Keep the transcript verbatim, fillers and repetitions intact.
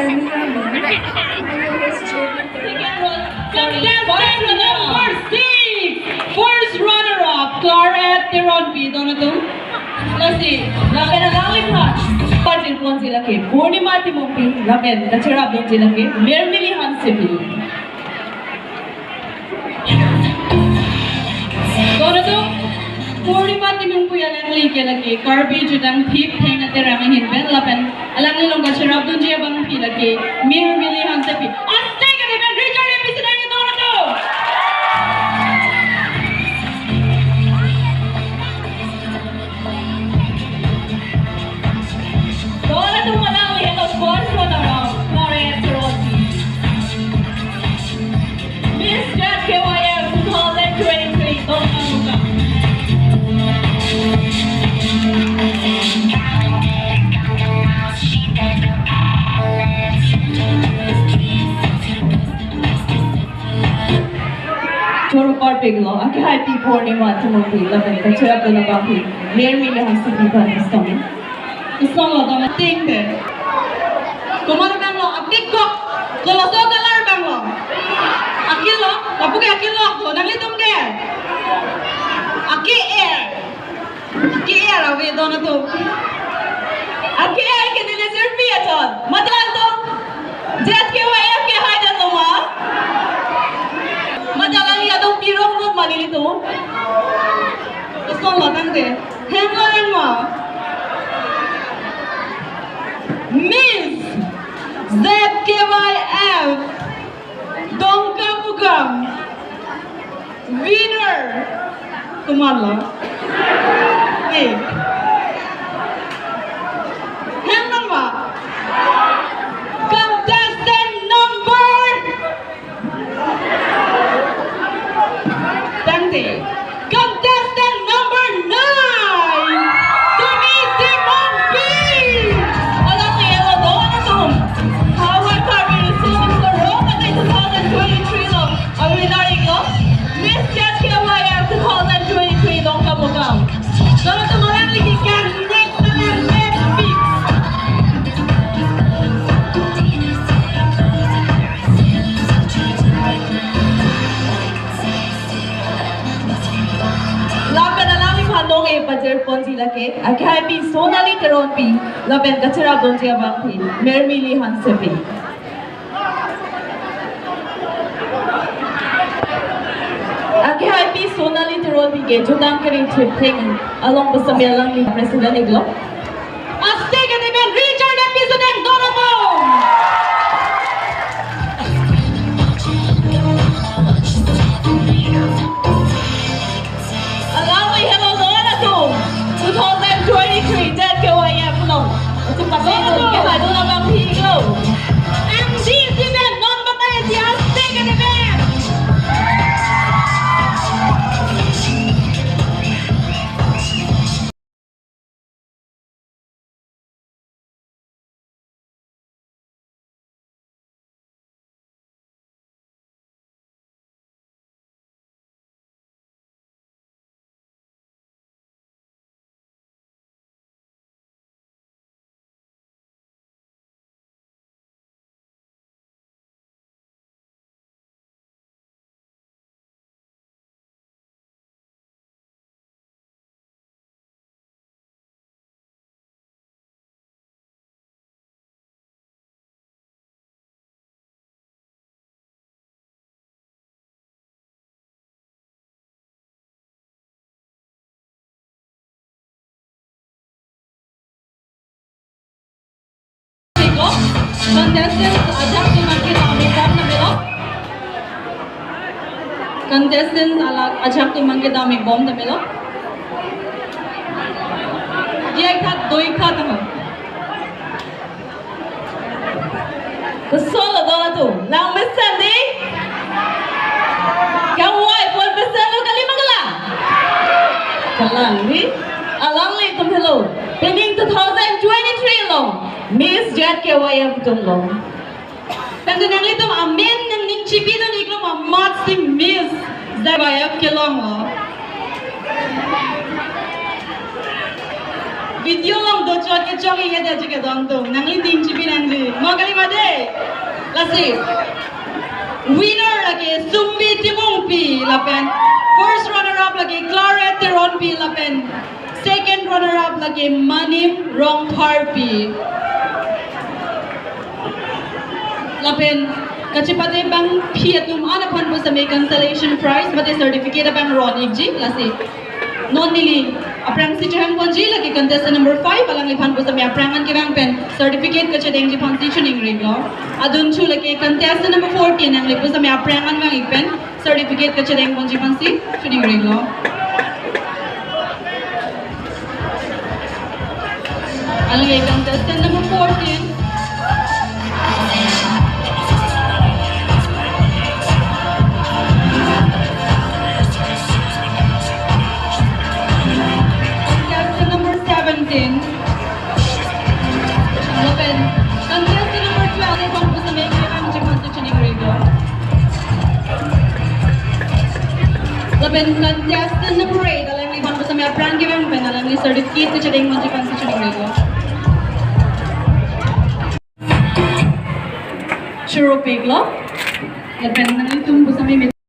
Contestant number six, first runner-up, Claret Teronpi, don atum. Lasi, lapen alangliphan pajirponji lake Purnima Timungpi, lapen kacherapdunji lake Mirmili Hansepi. Don atum, Purnima Timungpi alangli ke lake Karbi Jutang Phiptheng Aterang ahin pen lapen alangli along kacherapdunji abangpi lake Mirmili Hansepi. Aste ke pen Richard M P Sitang, don atum. Don atum, alangli helos bor kono ro, Claret Teronpi. Miss Z K Y F two thousand twenty-three, Dongkamukam. Choro parpik lo, akehaipi Purnima Timungpi, lapen kacherapdun abangpi Mirmili Hansepi aphan kosonlo. Kosonlo, don atum, tingte. Komat abang lo, apik kok, koloso color abang lo. Akilo, lapu ke akilo lo, nanglitum ke. Ake-er. Ake-er ave, don atum. Ake-er ke neli sirpi achot. Mate alanglitum Z K Y F ke hai dan lo ma? Mate alangli atum pirong lut ma nelitum? Kosonlo tangte. Hemlo, hemlo. Miss Z K Y F Dongkamukam winner. Komatlo? Eh. Hemlo ma? Contestant number Tangte. Contestant number nine, Sumi Timungpi. Alangli elo, don atum. Havar Karbi Resource Forum pen two thousand twenty-three along awinner iklo. Miss Z K Y F two thousand twenty-three Dongkamukam. Don atum, alangli ke kangnek kangnek pik. Lapen alangliphan nong-e pajirponji lake akehaipi Sonali Teronpi, lapen kacherapdunji abangpi Mirmili Hansepi. Akehaipi Sonali Teronpi ke Jutang Kering Phiptheng along pusitame alangli president iklo. Aste ke pen Richard M P Sitang, don atum. Alangli helo, don atum. Two thousand twenty-three Z K Y F along. Atum paso atum ke hadu nama philo. M D Sitang, non batai dia, aste ke pen. Contestants ajahak atum abangke dam-ik bom damlo. Contestants ajahak atum abangke dam-ik bom damlo. Dia ikhat, dui ikhat tanglo. Kosonlo don atum, lang mesen dei? Kangvai pon mesenlo kali ma kalang? Kalang dei. Alanglitum helo, pining two thousand twenty-three along Miss Z K Y F atum lo. Tangte nanglitum amen nangning chipidun iklo ma, amatsi Miss Z K Y F kelonglo. Video along dochot kechok-ik ya jajik ya don atum. Nangli ning chipi nangli. Mo kali ma dei? Si, winner lake Sumbi Timungpi lapen first runner up lake Claret Teronpi lapen second runner up lake Manim Rongpharpi. Lapen kachepate bangphi atum an aphan pusitame consolation prize mate certificate abang ron ikji. Lasi non neli aphrangsi chehang ponji lake contestant number five alangliphan pusitame aphrang an kevang pen certificate kachedengji aphansi choningri lo. Adun chu lake contestant number fourteen alangli pusitame aphrang an vang ik pen certificate kachedeng ponji aphansi choningri lo. Alangli contestant number fourteen. Contestant number seventeen. Lapen contestant number twelve, alangli aphan pusitame kevangji aphansi choningri lo. Lapen contestant number eight, alangliphan pusitame aphrang kevang pen alangli certificate kachedeng ponji aphansi choningri lo. Choro pik lo. Lapen nanglitum pusitame